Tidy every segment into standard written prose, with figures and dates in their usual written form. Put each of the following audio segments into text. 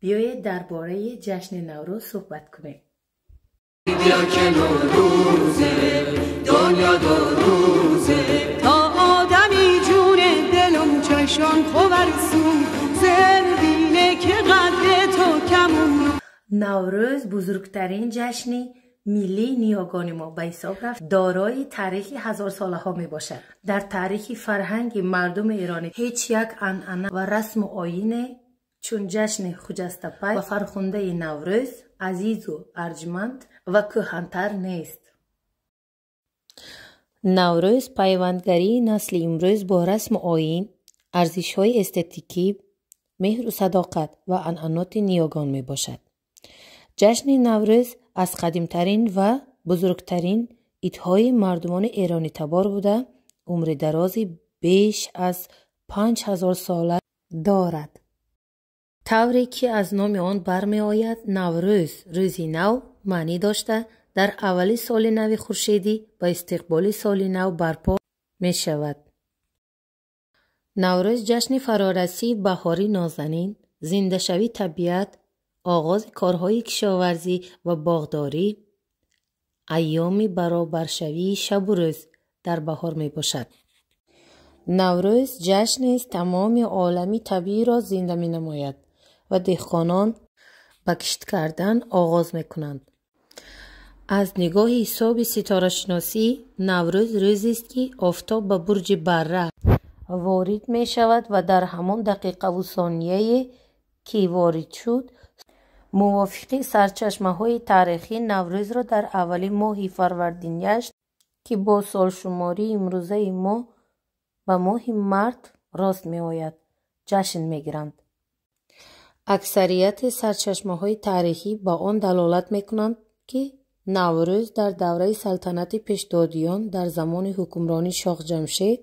Биёед, дар бораи ҷашни Наврӯз суҳбат кунем. بیا که نوروزه، دنیا دو روزه. تا آدمی جون دلم چشان خورسون زربینه که قدر تو کمون. Наврӯз бузургтарин ҷашни миллии ниёгони мо ба ҳисоб рафт, дорои таърихи ҳазорсолаҳо мебошад. Дар таърихи фарҳанги мардуми эронӣ ҳеҷ як анъана ва расму оине чун ҷашни хуҷастапай ва фархундаи Наврӯз азизу арҷманд ва кӯҳантар нест. Наврӯз пайвандгарии насли имрӯз бо расму оин, арзишҳои эстетикӣ, меҳру садоқат ва анъаноти ниёгон мебошад. Ҷашни Наврӯз аз қадимтарин ва бузургтарин идҳои мардумони эронитабор буда, умри дарози беш аз 5000 сола дорад. Тавре ки аз номи он бармеояд, Наврӯз рӯзи нав маънӣ дошта, дар аввали соли нави хуршедӣ ба истиқболи соли нав барпо мешавад. Наврӯз ҷашни фарорасии баҳори нозанин, зиндашавии табиат, оғози корҳои кишоварзӣ ва боғдорӣ, айёми баробаршавии шабу рӯз дар баҳор мебошад. Наврӯз ҷашнест, тамоми олами табииро зинда менамояд ва деҳқонон ба кишт кардан оғоз мекунанд. Аз нигоҳи ҳисоби ситорашиносӣ, Наврӯз рӯзест, ки офтоб ба бурҷи Барра ворид мешавад ва дар ҳамон дақиқаву сонияе ки ворид шуд, мувофиқи сарчашмаҳои таърихӣ, Наврӯзро дар аввали моҳи фарвардиняшт, ки бо солшумории имрӯзаи мо ба моҳи март рост меояд, ҷашн мегиранд. Аксарияти сарчашмаҳои таърихӣ ба он далолат мекунанд, ки Наврӯз дар давраи салтанати Пешдодиён, дар замони ҳукмронии шоҳ Ҷамшед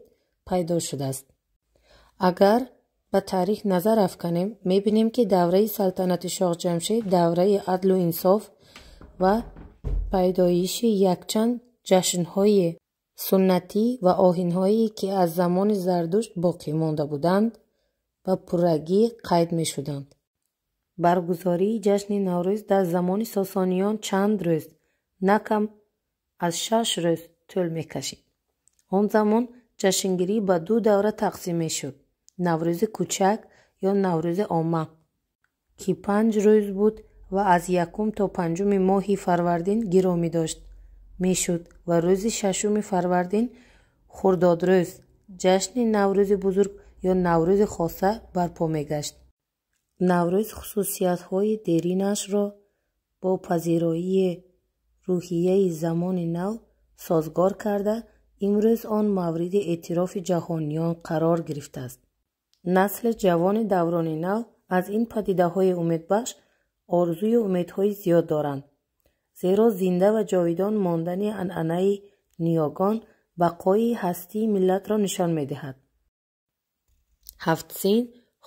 пайдо шудааст. Агар ба таърих назар афканем, мебинем, ки давраи салтанати шоҳ Ҷамшед давраи адлу инсоф ва пайдоиши якчанд ҷашнҳои суннатӣ ва оҳинҳое, ки аз замони Зардушт боқӣ монда буданд, ба пуррагӣ қайд мешуданд. Баргузории ҷашни Наврӯз дар замони Сосониён чанд рӯз, на кам аз 6 рӯз тӯл мекашид. Он замон ҷашнгирӣ ба ду давра тақсим мешуд: Наврӯзи кӯчак ё Наврӯзи омма, ки 5 рӯз буд ва аз якум то панҷуми моҳи фарвардин гиромӣ дошт мешуд ва рӯзи шашуми фарвардин, хурдодрӯз, ҷашни Наврӯзи бузург ё Наврӯзи хоса барпо мегашт. Наврӯз хусусиятҳои деринашро бо пазироии рӯҳияи замони нав созгор карда, имрӯз он мавриди эътирофи ҷаҳониён қарор гирифтааст. Насли ҷавони даврони нав аз ин падидаҳои умедбахш орзую умедҳои зиёд доранд, зеро зинда ва ҷовидон мондани анъанаи ниёгон бақои ҳастии миллатро нишон медиҳад. Ҳафтсин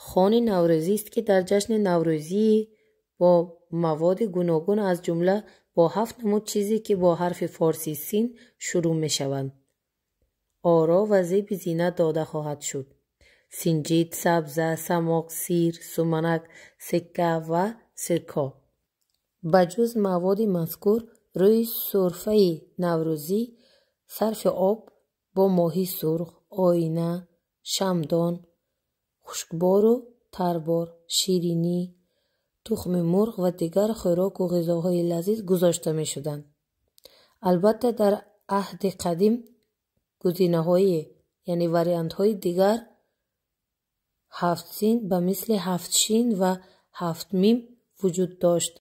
хони наврӯзист, ки дар ҷашни наврӯзӣ бо маводи гуногун, аз ҷумла бо ҳафт намуд чизе, ки бо ҳарфи форсии син шурӯъ мешаванд, оро ва зеби зинат дода хоҳад шуд: синҷид, сабза, самоқ, сир, суманак, секка ва сирко. Ба ҷуз маводи мазкур, рӯи сурфаи наврӯзӣ сарфи об бо моҳии сурх, оина, шамдон, хушкбору тарбор, ширинӣ, тухми мурғ ва дигар хӯроку ғизоҳои лазиз гузошта мешуданд. Албатта, дар аҳди қадим гузинаҳои, яъне вариантҳои дигар ҳафтсин ба мисли ҳафтшин ва ҳафтмим вуҷуд дошт.